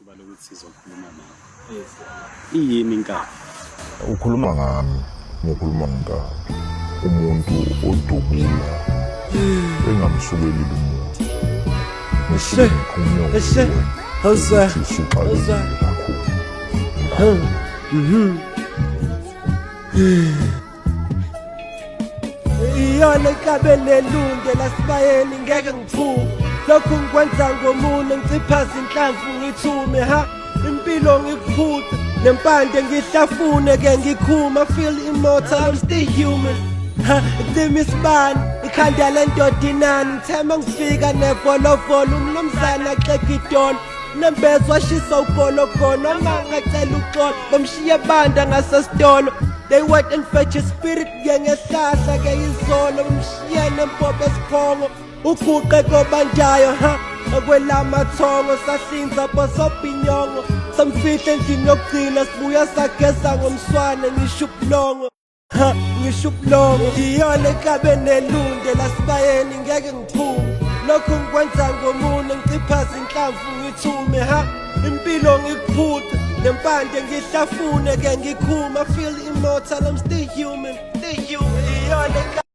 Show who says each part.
Speaker 1: Ithuba lokuthi sizokhuluma nawe. Iyini inkabi?
Speaker 2: Ukhuluma ngami, ngikhuluma ngenkabi. Umuntu odubula engamsukelile umuntu. Ngisuke ngiphunywe
Speaker 3: Eshe.
Speaker 2: wuwe
Speaker 3: Howza.
Speaker 2: ukuthi usuxakekile kakhulu.
Speaker 3: Iyona inkabe nelunge lasibayeni, ngeke ngiphume. Lokhu ngikwenza ngomunwe, ngiciphaza inhlamvu, ngithume ha impilo, ngikuphuce nempande, ngihlafune ke ngikhuma. Feel immortal, I'm still human. Ha, cima isibani, ikhanda lendoda inani. Ngithema ngifika nevolovolo, umnumzana axega idolo, nembezwa washisa ugologolo. Noma ngacela uxolo, bamshiye banda ngasesitolo. They went and fetch a spirit ke ngehlahla ke izolo, bamshiye nempopo esiphongo, uguqe kobanjayo ha okwelamathongo. Sahlinza bosobhinyongo, samfihla endlini yokugcina, sibuya sageza ngomswane. Ngisho ubulongo ha, ngisho ubulongo. Iyona inkabe nelunde lasibayeni, ngeke ngiphume. Lokhu ngikwenza ngomunwe, ngiciphaza inhlamvu, ngithume ha impilo, ngikuphuce nempande, ngihlafune ke ngikhuma. Feel immortal, I'm still human, still human. Iyona.